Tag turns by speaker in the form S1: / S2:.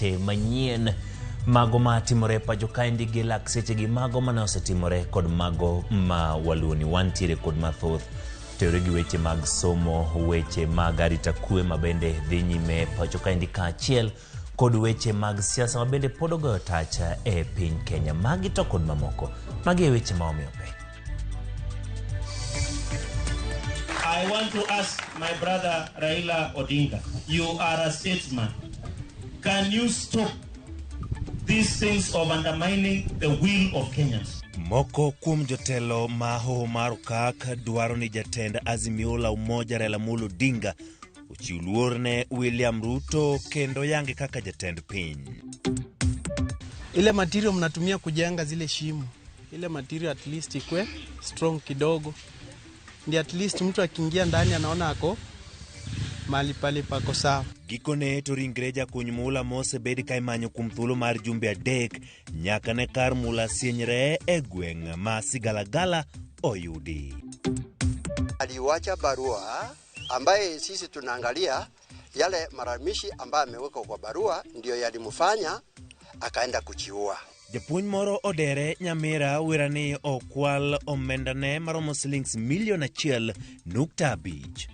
S1: Weche manyien mago ma timore pacho kaendi gi lak sechegi mago mane osetimore kod mago ma waluoni wantiere kod mathoth terore gi weche mag somo weche mag arita kwe ma bende dhi nyime pacho kaendi kaachiel kod weche mag siasa ma bende pod ogoyo tach e piny Kenya magi to kod mamoko magi e weche ma omiyo pek
S2: I want to ask my brother Raila Odinga, you are a statesman. Can you stop these things of undermining the will of Kenyans?
S3: Moko kuom jotelo ma hoho mar Okak dwaro ni jatend Azimio la Umoja Raila Amolo Odinga ochiw luor ne William Ruto kendo yange kaka jatend piny.
S4: Ile material mnatumia kujenga zile shimo, ile material at least ikwe strong kidogo, ndi at least mtu akiingia ndani anaona ako mahali pale pako sawa.
S3: Gikone to ringre jakuny mula mosebed ka imanyo kuom thuolo mar jumbe adek nyaka ne kar mula sienyre e gweng' ma Sigalagala oyudi.
S5: Aliwacha barua ambaye sisi tunaangalia yale malalamishi ambayo ameweka kwa barua ndiyo yalimfanya akaenda kujiua.
S3: Japuonj moro odere Nyamira wera ni okwal omendane maromo silings milion 1.5.